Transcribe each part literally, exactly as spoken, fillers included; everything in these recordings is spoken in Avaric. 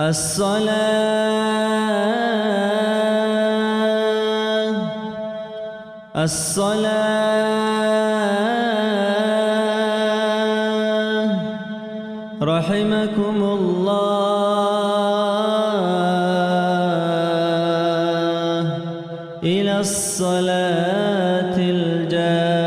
الصلاة، الصلاة، رحمكم الله، إلى الصلاة الجامعة.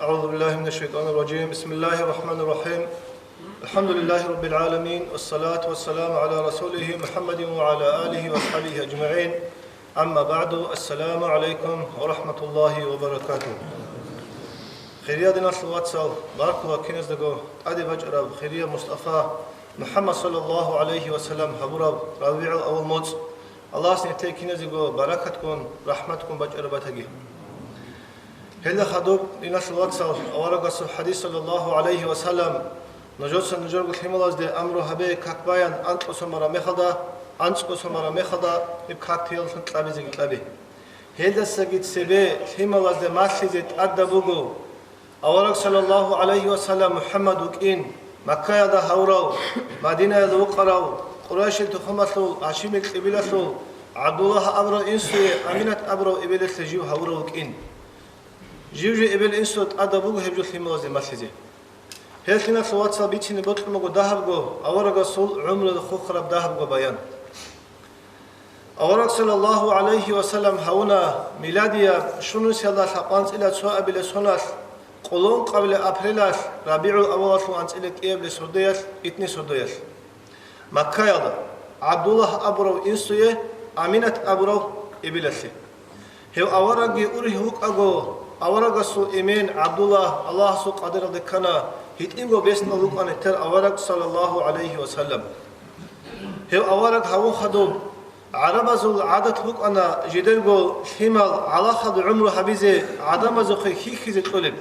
أعوذ بالله من الشيطان الرجيم. بسم الله الرحمن الرحيم. الحمد لله رب العالمين. والصلاة والسلام على رسوله محمد وعلى آله وأصحابه أجمعين. أما بعد. السلام عليكم ورحمة الله وبركاته. Хириял диналъул вацал, баркула киназдаго тӀаде бачӀараб хирияб Мустафа Мухаммад саллаллаху гӀалайхи ва саллям гьабураб РабигӀул аввал моцӀ. Аллагьас нилъее киназего баракатгун, рахӀматгун бачӀараб батаги. Гьелда хадуб, диналъул вацал, аварагасул хадис, саллаллаху гӀалайхи ва саллям, нужеца нужерго лъималазде амру гьабе, как баян анкьго сон бараб мехалда, анцӀго сон бараб мехалда, гьеб как тиялалъун кьабизеги кьабе. Гьелдасаги цебе лъималазде малъизе тӀадаб буго, авараг, саллаллаху гӀалайхи ва саллям, МухӀаммад вукӀин, Маккаялда гьавурав, Мадинаялда вукъарав, Къурайшил тухумалъул, Гьашимил кьибилалъул, ГӀабдуллагь абурав инсуе Аминат абурав эбелалъе жив гьавурав вукӀин. Жив-жив эбел-инсуда тӀадаб буго гьеб жо лъималазде малъизе. Гьелъиналъул вацал бицине бокьун буго дагьабго, аварагасул гӀумруялда хухараб дагьабго баян. Авараг саллаллаху гӀалайхи ва саллям гьавуна миладияб щунусиялда лъабкъанцӀила цоабилеб соналъ, къоло ункъабилеб апрелалъ, РабигӀул аввалалъул анцӀила кӀиабилеб сордоялъ, итни сордоялъ. Маккаялда, ГӀабдуллагь абурав инсуе Аминат абурав эбелалъе. Гьев аварагги ургьив вукӀаго, аварагасул эмен ГӀабдуллагь Аллагьасул къадаралде ккана, гьитӀинго бесдал вукӀана тер авараг, саллаллаху гӀалайхи ва саллям. Гьев авараг гьавун хадуб, гӀарабазул гӀадат букӀана жидерго лъимал гӀалахалда гӀумру гьабизе, гӀадамазухъе хьихьизе кьолеб.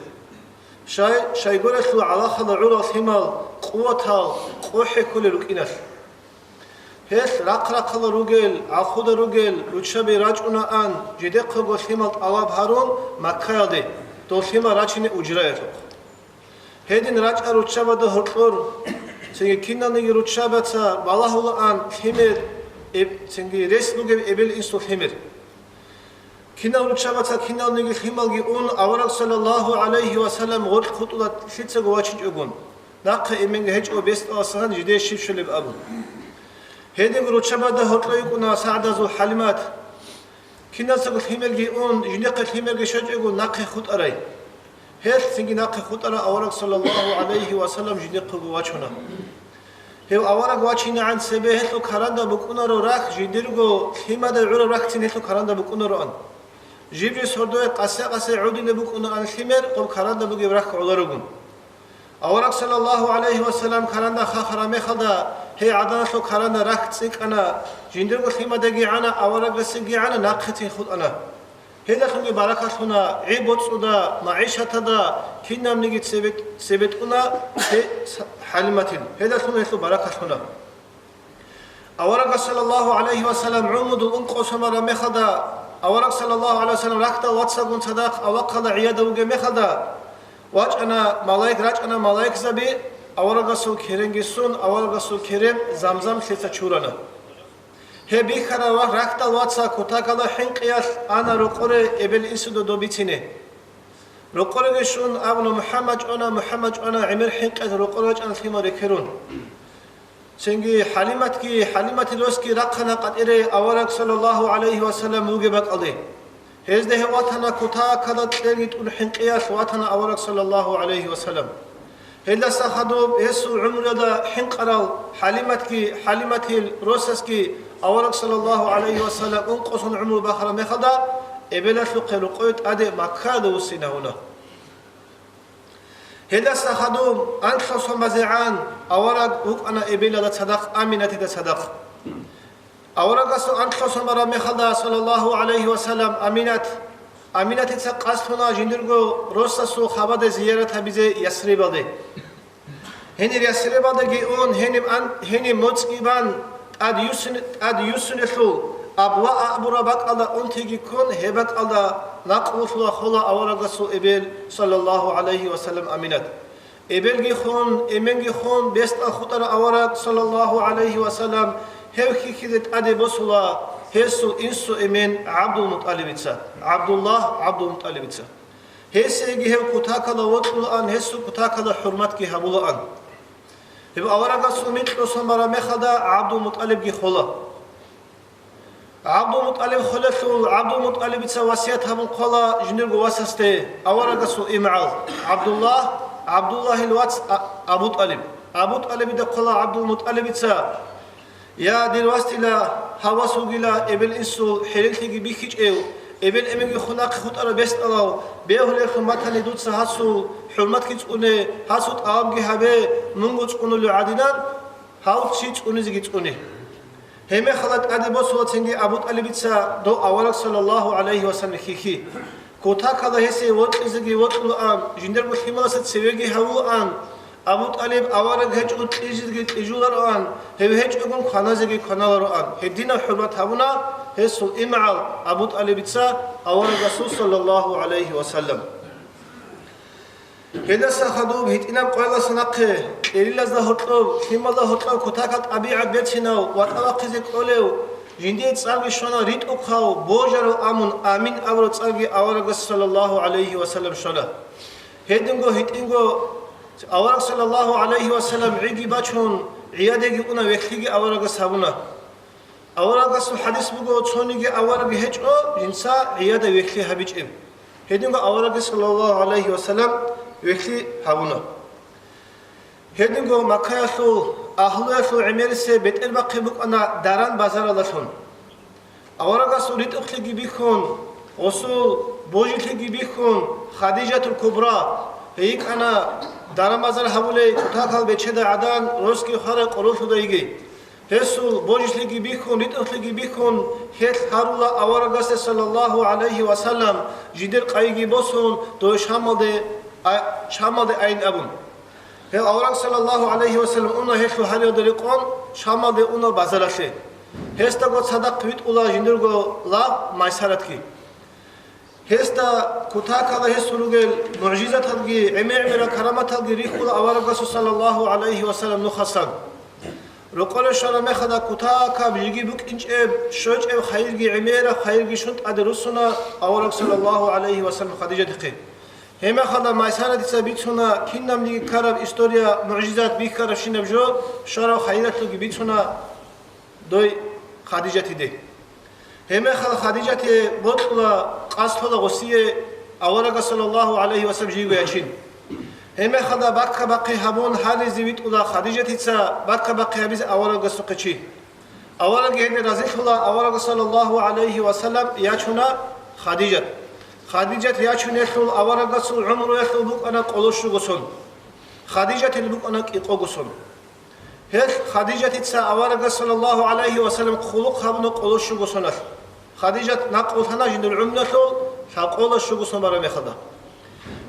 Щай, щайгурелъул гӀалахалда гӀурал лъимал къуватал къо хӀехьулел рукӀиналъ. Гьелъ рахъ-рахъалда ругел, гӀалхуда ругел руччаби рачӀунаан, жидехъего лъимал тӀалаб гьарун Маккаялде, дол лъимал рачине ужраялъухъ. Гьедин рачӀа руччабада гьоркьор, цинги киналниги руччабаца балагьулаан лъимер, эб-, цинги рес бугеб эбел-инсул лъимер. Кинал руччабаца киналниги лъималги ун, авараг саллаллаху гӀалайхи ва саллям гъоркь хутӀула лъицаго вачинчӀогун, нахъе эменги гьечӀо бесдаласаган жидее щиб щолеб абун. Гьединго руччабада гьоркьор йикӀуна СагӀдазул ХӀалимат. Киназдаго лъимерги ун, жиндихъе лъимерги щвечӀого нахъе хутӀарай. Гьелъ цинги нахъе хутӀарав авараг саллаллаху гӀалайхи ва саллям жиндихъего вачуна. Гьев авараг вачинегӀан цебе гьелъул каранда букӀунаро рахь жиндирго лъимада гӀураб рахьцин гьелъул каранда букӀунароан. Жиб-жиб сордое къасе-къасе гӀодулеб букӀунаан лъимер гъоб каранда бугеб рахь гӀоларогун. Авараг саллаллаху гӀалайхи ва саллям каранда хахараб мехалда, гьей гӀаданалъул каранда рахь цӀикӀкӀана, жиндирго лъимадаги гӀана, аварагасеги гӀана, нахъецин хутӀана. Гьелдалъунги баракалъуна гӀи-боцӀуда, магӀишатада, кинабниги цебетӀ-, цебетӀуна гьей ХӀалиматил. Гьелдалъун гьелъул баракалъуна. Аварагас саллаллаху гӀалайхи ва саллям гӀумрудул ункъо сон бараб мехалда, авараг саллаллаху гӀалайхи ва саллям рахьдал вацалгун цадахъ авлахъалда гӀияда вугеб мехалда, вачӀана малаик, рачӀана малаикзаби, аварагасул керенги сун, аварагасул керен Замзам лъица чурана. Гьеб бихьарав рахьдал ваца кутакалда хӀинкъиялъ ана рокъоре эбел-инсуда доб бицине. Рокъореги щун абуна: «МухӀаммад чӀвана, МухӀаммад чӀвана», гӀемер хӀинкъиялъ рокъоре рачӀана лъимал рекерун. Цинги ХӀалиматги, ХӀалиматил росги рахъана къватӀире авараг саллаллаху гӀалайхи ва саллям вугеб бакӀалде. Гьезда гьев ватана кутакалда кьерги тӀун хӀинкъиялъ ватана авараг саллаллаху гӀалайхи ва саллям. Гьелдаса хадуб гьесул гӀумруялда хӀинкъарал ХӀалиматги, ХӀалиматил росасги авараг саллаллаху гӀалайхи ва саллям ункъо сон гӀумру бахараб мехалда, эбелалъухъе рокъой тӀаде Маккаялда вуссинавуна. Гьелдаса хадуб анлъго сон базегӀан авараг вукӀана эбелалда цадахъ, Аминатида цадахъ. Аварагасул анлъго сон бараб мехалда, саллаллаху гӀалайхи ва саллям, Аминат, Аминатица къасд лъуна жиндирго росасул хабаде зиярат гьабизе Ясрибалде. Гьенир Ясрибалдаги ун, гьениб ан-, гьениб моцӀги бан, тӀад юссин-, тӀад юссунелъул Абваъ абураб бакӀалда унтиги ккун, гьеб бакӀалда накълулъула хола аварагасул эбел, саллаллаху гӀалайхи ва саллям, Аминат. Эбелги хун, эменги хун, бесдал хутӀарав авараг, саллаллагьу гӀалайгьи ва саллам, гьев хьихьизе тӀаде босула гьесул инсул эмен ГӀабдулмутӀалибица, ГӀабдуллагь ГӀабдулмутӀалибица. Гьесиеги гьев кутакалда вокьулаан, гьесул кутакалда хӀурматги гьабулаан. Гьеб аварагасул микьго сон бараб мехалда ГӀабдулмутӀалибги хола. ГӀабдулмутӀалиб холелъул, ГӀабдулмутӀалибица васият гьабун хъвала жиндирго васасде, аварагасул имгӀал, ГӀабдуллагь, ГӀабдуллагьил вац А-, Абу ТӀалиб. Абу ТӀалибида хъвала ГӀабдулмутӀалибица: «Я, дир вас дила, гьав вас вугила эбел-инсул хӀеренлъиги бихьичӀев, эбел-эменги хун нахъе хутӀарав бесдалав, бегьулелъун батани дуца гьасул хӀурматги цӀуне, гьасул тӀалабги гьабе, мунго цӀунулев гӀадинан, гьав чи цӀунизеги цӀуне». Гьеб мехалда тӀаде босула цинги Абу ТӀалибица дов авараг, саллаллагьу гӀалайгьи ва саллам, хьихьи. Кутакалда гьесие вокьизеги вокьулаан, жиндирго лъималасе цевеги гьавулаан. Абу ТӀалиб авараг гьечӀого кьижизеги кьижулароан, гьев гьечӀогун кваназеги кваналароан. Гьединаб хӀурмат гьабуна гьесул имгӀал Абу ТӀалибица аварагасул, саллаллагьу гӀалайгьи ва саллам. Гьелдаса хадуб гьитӀинаб къоялдаса нахъе, кьерилазда гьоркьоб, лъималда гьоркьоб кутакал тӀабигӀат берцинав, ватӀа вахъизе кӀолев, жиндие цӀарги щвана ритӀухъав, божарав абун амин абураб цӀарги аварагас, саллаллагьу гӀалайгьи ва саллам, щвана. Гьединго гьитӀинго авараг, саллаллагьу гӀалайгьи ва саллам, гӀиги бачун, гӀиядеги уна, вехьлъиги аварагас гьабуна. Аварагасул хадис буго: цониги авараг гьечӀо жинца гӀияда вехьлъи гьабичӀеб. Гьединго аварагги, саллаллагьу гӀалайгьи ва саллам, вехьлъи гьабуна. Гьединго Маккаялъул агьлуялъул гӀемерисеб бетӀербахъи букӀана даран-базаралдалъун. Аварагасул ритӀухълъиги бихьун, гъосул божилъиги бихьун, Хадижатул Кубра, гьей йикӀана даран-базар гьабулей кутакал бечедай гӀадан, росги хварай къоролъуда йигей. Гьесул божилъиги бихьун, ритӀухълъиги бихьун, гьелъ гьарула аварагасде, саллаллагьу гӀалайгьи ва саллам, жидер къайиги босун, дой Шамалде, а, Шамалде айин абун. Гьев авараг, саллаллагьу гӀалайгьи ва саллам, уна гьелъул гьариялда рекъон, Шамалде уна базаралъе. Гьесдаго цадахъ витӀула жиндирго лагъ Майсаратги. Гьесда кутакалда гьесул ругел мугӀжизаталги, гӀемер-гӀемерал караматалги рихьула аварагасул, саллаллагьу гӀалайгьи ва саллам, нухасан. Рокъоре щвараб мехалда кутакаб жеги букӀинчӀеб, щвечӀеб хайирги гӀемераб хайирги щун тӀаде руссуна авараг, саллаллагьу гӀалайгьи ва саллам, Хадижатихъе. Гьеб мехалда Майсаратица бицуна кинабниги ккараб история, мугӀжизат бихьарабщинаб жо, щвараб хайиралъулги бицуна дой Хадижатиде. Гьеб мехалда Хадижатие бокьула, къасд лъола гъосие аварагас, саллаллагьу гӀалайгьи ва саллам, живго ячин. Гьеб мехалда бакка-бахъи гьабун гьаризе витӀула Хадижатица бакка-бахъи гьабизе аварагасухъе чи. Аварагги гьелде разилъула, аварагас, саллаллагьу гӀалайгьи ва саллам, ячуна Хадижат. Хадижат ячунелъул аварагасул гӀумруялъул букӀана къоло щуго сон. Хадижатил букӀана кӀикъого сон. Гьелъ Хадижатица аварагас, саллаллагьу гӀалайгьи ва саллам, хъулухъ гьабуна къоло щуго соналъ. Хадижат накъулъана жиндир гӀумруялъул лъабкъоялда щуго сон бараб мехалда.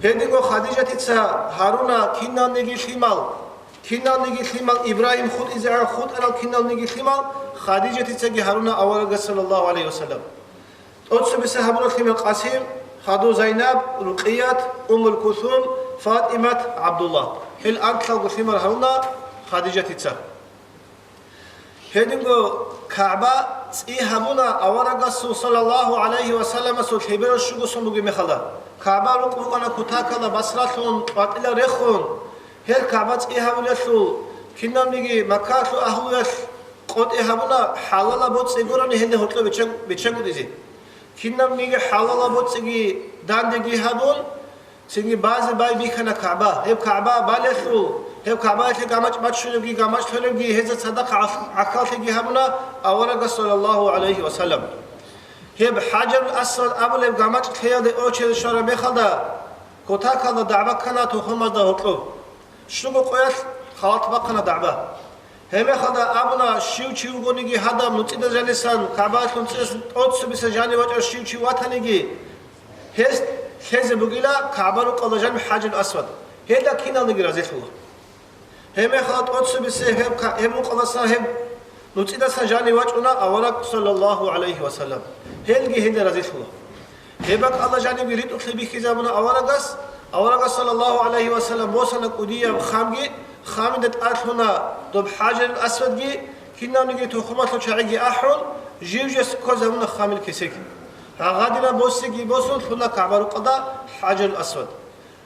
Гьединго Хадижатица гьаруна киналниги лъимал, киналниги лъимал, Ибрагьим хутӀизегӀан хутӀарал киналниги лъимал Хадижатицаги гьаруна аварагас, саллаллагьу гӀалайгьи ва саллам. ТӀоцебиса гьабурал лъимал Къасим, хадув Зайнаб, Рукъият, Уммул Кулсум, ФатӀимат, ГӀабдулла. Гьел анкьалго лъимал гьаруна Хадижатица. Гьединго КагӀба цӀи гьабуна аварагасул, саллаллагьу гӀалайгьи ва салламасул, лъеберал щуго сон бугеб мехалда. КагӀба рукъ букӀана кутакалда басралъун, къватӀила рехун. Гьел КагӀба цӀи гьабулелъул кинабниги Маккалъул агьлуялъ къотӀи гьабуна хӀалалаб боцӀи гурони гьелде гьоркьоб биччан-, биччангутӀизе. Кинабниги хӀалалаб боцӀиги дандеги гьабун, цинги базе байбихьана КагӀба. Гьеб КагӀба балелъул, гьеб КагӀбаялъе гамачӀ бачунебги, гамачӀ лъолебги, гьезда цадахъ гӀах-, гӀахьаллъиги гьабуна аварагас, саллаллагьу гӀалайгьи ва саллам. Гьеб ХӀажарул Асвад абулеб гамачӀ лъеялде очередь щвараб мехалда, кутакалда дагӀба ккана тухумазда гьоркьоб. Щуго къоялъ халат бахъана дагӀба. Гьеб мехалда абуна, щив чи вугониги гьадаб нуцӀида жанисан, КагӀбаялъул нуцӀидасан тӀоцебиса жанив вачӀарав щив чи ватаниги, гьес лъезе бугила КагӀба рукъалда жаниб ХӀажарул Асвад. Гьелда киналниги разилъула. Гьеб мехалда тӀоцебиса гьеб ка-, гьеб рукъалдасан, гьеб нуцӀидасан жанив вачӀуна авараг, саллаллагьу гӀалайгьи ва саллам. Гьелги гьелда разилъула. Гьеб бакӀалда жанибги ритӀухълъи бихьизабуна аварагас, Аварагас саллаллагьу гӀалайгьи ва саллам босана кӀудияб хамги, хамида тӀад лъуна доб ХӀажарул Асвадги, кинавниги тухумалъул чагӀиги ахӀун, жив-жес ккозабуна хамил кесек. Гьагъадинаб босиги босун лъуна КагӀба рукъалда ХӀажарул Асвад.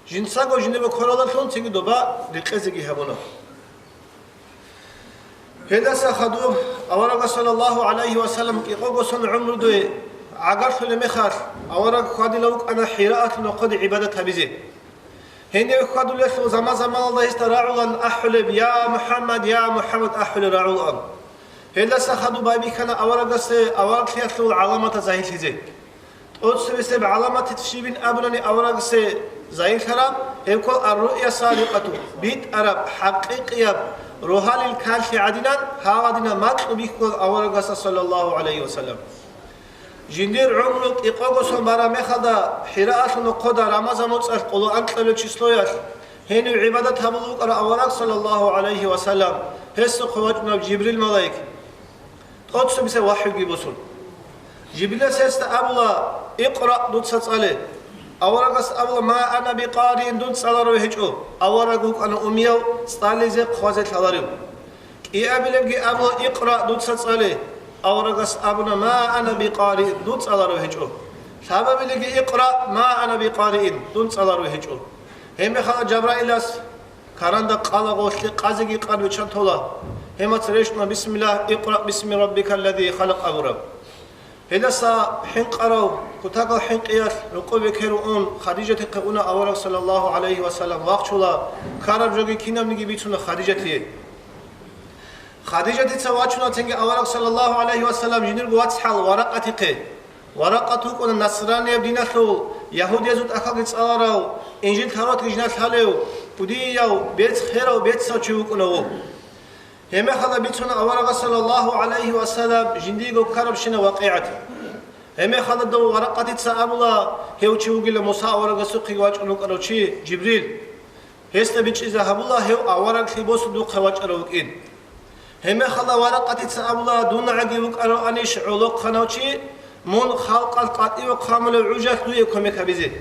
Жинцаго жинего кколалдалъун цинги доба рекъезеги гьабуна. Гьелдаса хадуб аварагас саллаллагьу гӀалайгьи ва саллам кӀикъого сон гӀумрудуе гӀагарлъулеб мехалъ, авараг хьвадилев вукӀана ХӀираалъул нохъоде гӀибадат гьабизе. Гьенив хьвадулелъул заман-заманалда гьесда рагӀулан ахӀулеб: «Я МухӀаммад, я МухӀаммад», ахӀулеб рагӀулаан. Гьелдаса хадуб байбихьана аварагасе авараглъиялъул гӀаламатал загьирлъизе. ТӀоцебесеб гӀаламатица щибин абунани аварагсе загьирлъараб, гьеб ккола ар-руъя салихӀату, битӀараб, хӀакъикъияб, рогьалил калъи гӀадинан, гьагъадинаб макьу бихьулан аварагасда саллаллагьу гӀалайгьи ва саллам. Жиндир гӀумру кӀикъого сон бараб мехалда, ХӀираалъул нохъода Рамазан моцӀалъ къоло анкьабилеб числоялъ, гьенив гӀибадат гьабулев вукӀарав авараг саллаллагьу гӀалайгьи ва саллам, гьесухъе вачӀунав Жибрил малаик. ТӀоцебесеб вахӀюги босун. Жибрилас гьесда абула: «Икъра, дуца цӀале». Аварагас абула: «Ма ана бикъариин, дун цӀаларав гьечӀо». Авараг вукӀана умияв, цӀализе хъвазе лъаларев. КӀиабилебги абула: «Икъра, дуца цӀале». Аварагас абуна: «Ма ана бикъариин, дун цӀаларав гьечӀо». Лъабабилебги: «Икъра, ма ана бикъариин, дун цӀаларав гьечӀо». Гьебмехалда Жабраилас каранда къалагъо лъикъазеги къан виччан тола. Гьемаца рещтӀуна: «Бисмиллагь, икъра бисми раббикаллади халакъ», – абураб. Гьелдаса хӀинкъарав, кутакал хӀинкъиялъ рокъове ккеруун, Хадижатихъе уна авараг саллаллагьу гӀалайгьи ва саллам вахчула, ккараб жоги кинабниги бицуна Хадижатие. Хадижатица вачуна цинги авараг саллаллагьу гӀалайгьи ва саллам жиндирго вацгӀал Варакъатихъе. Варакъат вукӀуна насранияб диналъул, ягьудиязул тӀахьалги цӀаларав, Инжил-Тавратги жинда лъалев, кӀудияв, бецӀ херав, бецав чи вукӀуна гьев. Гьебмехалда бицуна аварагас саллаллагьу гӀалайгьи ва саллам жиндиего ккарабщинаб вакъигӀат. Гьебмехалда дов Варакъатица абула, гьев чи вугила Муса аварагасухъеги вачӀун вукӀарав чи, Жибрил. Гьесда бичӀчӀизе гьабула, гьев авараглъи босун духъе вачӀарав вукӀин. Гьебмехалда Варакъатица абула: «Дун гӀаги вукӀараванищ гӀолохъанав чи, мун халкъалъ къватӀиве хъвамулев гӀужалъ дуе кумек гьабизе?»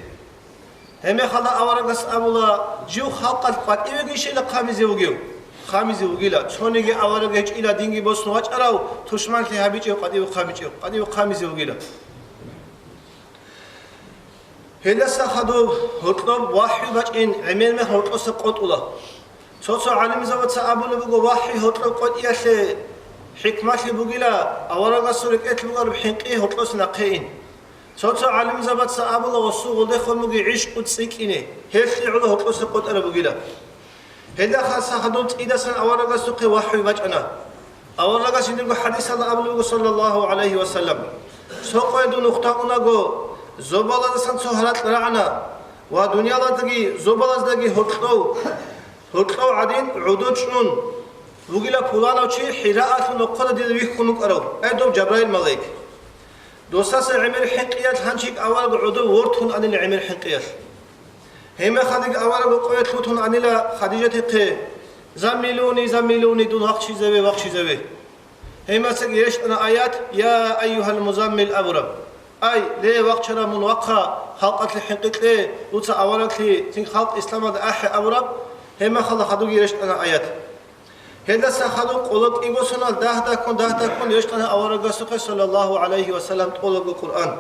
Гьебмехалда аварагас абула: «Жив халкъалъ къватӀивегищила хъвамизе вугев?» Хъвамизе вугила. Цониги авараг гьечӀила динги босун вачӀарав, тушманлъи гьабичӀев къватӀиве хъвамичӀев, къватӀиве хъвамизе вугила. Гьелдаса хадуб гьоркьоб вахӀю бачӀин гӀемер мех гьоркьоса къотӀула. Цо-цо гӀалимзабаца абулеб буго, вахӀю гьоркьоб къотӀиялъе хӀикмалъи бугила, аварагасул рекӀелъ бугеб хӀинкъи гьоркьоса нахъе ин. Цо-цо гӀалимзабаца абула, гъосул гъолдехун буго гӀишкъу цӀикӀкӀине, гьелъие гӀоло гьоркьоса къотӀараб бугила. Гьелдаса хадуб цӀидасан аварагасухъе вахӀю бачӀана. Аварагас жиндирго хадисалда абулеб буго, саллаллагьу гӀалайгьи ва саллам: «Цо къоялда нухда унаго, зобалаздасан цо гьаракь рагӀана ва дуниялаздаги зобалаздаги гьоркьов, гьоркьов гӀадин гӀодов чӀун вугила пуланав чи ХӀираалъул нохъода дида вихьун вукӀарав, гьев дов Жабраил малаик. Досаса гӀемер хӀинкъиялъ гьанчик авараг гӀодов вортун анила гӀемер хӀинкъиялъ». Гьебмехалдеги авараг къоялъ лъутун анила Хадижатихъе: «Заммилуни, заммилуни, дун вахчизаве, вахчизаве». Гьебмацаги рещтӀана аят: «Я айюгьал музаммил» абураб. «Ай, ле, вахчарав мун, вахъа, халкъалъе хӀинкъи кье, дуца авараглъи, цин халкъ исламалде ахӀе» абураб. Гьебмехалда хадубги рещтӀана аят. Гьелдаса хадуб къоло кӀиго соналъ дагь-дагьккун, дагь-дагьккун рещтӀана аварагасухъе, саллаллагьу гӀалайгьи ва саллам, тӀолабго Къуръан.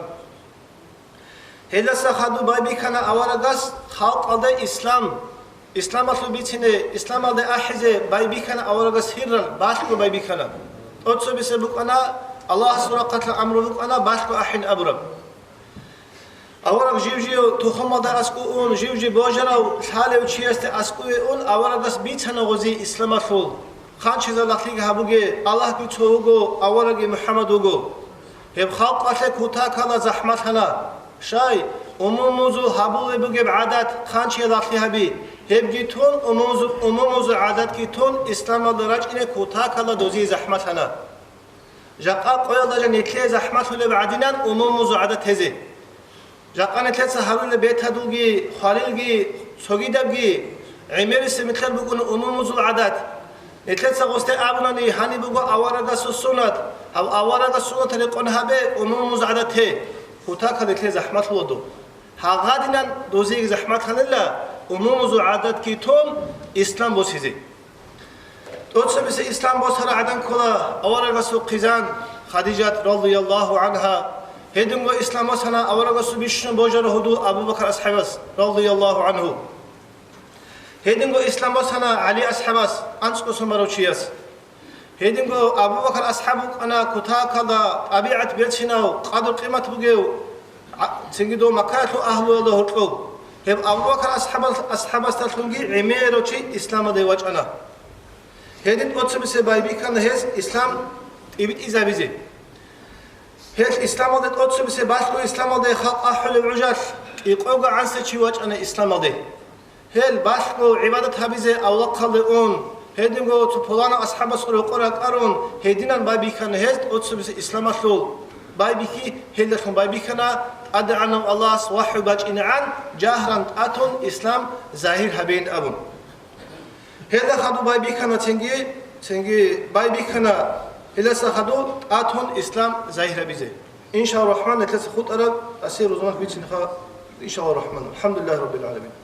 Гьелдаса хадуб байбихьана аварагас халкъалда ислам, исламалъул бицине, исламалде ахӀизе байбихьана аварагас гьиррал, балъго байбихьана. ТӀоцебесеб букӀана, Аллагьасул рахъалъа амру букӀана, балъго ахӀин абураб. Авараг жив-жив тухумалда аскӀов ун, жив-жив божарав лъалев чиясде аскӀове ун, аварагас бицана гъози исламалъул. Хъанчизаб лагълъиги гьабуге, Аллагьги цо вуго, авараги МухӀаммад вуго. Гьеб халкъалъе кутакала захӀмалъана. Щай, умумузул гьабулеб бугеб гӀадат хъанчиял лагълъи гьаби, гьебги тун, умумузул, умумузул гӀадатги тун, исламалда рачӀине кутакала дозие захӀмалъана. Жакъа къоялда жо нилъее захӀмалъулеб гӀадинан умумузул гӀадат гьезе. Жакъа нилъеца гьарулеб бетадулги, хвалилги, цогидабги, гӀемерисеб микьар букӀуна умумузул гӀадат. Нилъеца гъосде абунани, гьаниб буго аварагасул суннат, гьав аварагас суннат рекъон гьабе, умумузул гӀадат гье. Кутакаб нилъее захӀмалъула доб. Гьагъадинан дозиеги захӀматлъанила умумузул гӀадатги тун ислам босизе. ТӀоцебизе ислам босара гӀадан ккола аварагасул хъизан Хадижат, радияллагьу гӀангьа. Гьединго ислам босана аварагасул бищун божарав гьудул Абу Бакр асхӀабас, радияллагьу гӀангьу. Гьединго ислам босана ГӀали асхӀабас, анцӀго сон барав чияс. Гьединго Абу Бакр асхӀаб вукӀана кутакалда тӀабигӀат берцинав, къадру-къимат бугев, гӀа-, цинги дов Маккаялъул агьлуялда гьоркьоб. Гьеб Абу Бакр асхӀабал-, асхӀабасдалъунги гӀемерав чи исламалде вачӀана. Гьедин тӀоцебизе байбихьана гьез ислам тӀибитӀизабизе. Гьел исламалде тӀоцебизе балъго исламалде халкъ ахӀулеб гӀужалъ кӀикъого гӀанасев чи вачӀана исламалде. Гьел балъго гӀибадат гьабизе авлахъалде ун, гьединго цо пуланав асхӀабасул рокъор ракӀарун, гьединан байбихьана гьез тӀоцебизе исламалъул байбихьи, гьелдалъун байбихьана ТӀадегӀанав Аллагьас вахӀю бачӀинегӀан жагьран тӀатун ислам загьир гьабейин абун. Гьелда хадуб байбихьана цинги, цинги байбихьана гьелдаса хадуб тӀатун ислам загьир гьабизе. Иншаллагьу рахӀман, гьелдаса хутӀараб асир рузман бицинха, иншаллагьу рахӀман. АлхӀамдулиллагьи раббил гӀаламин.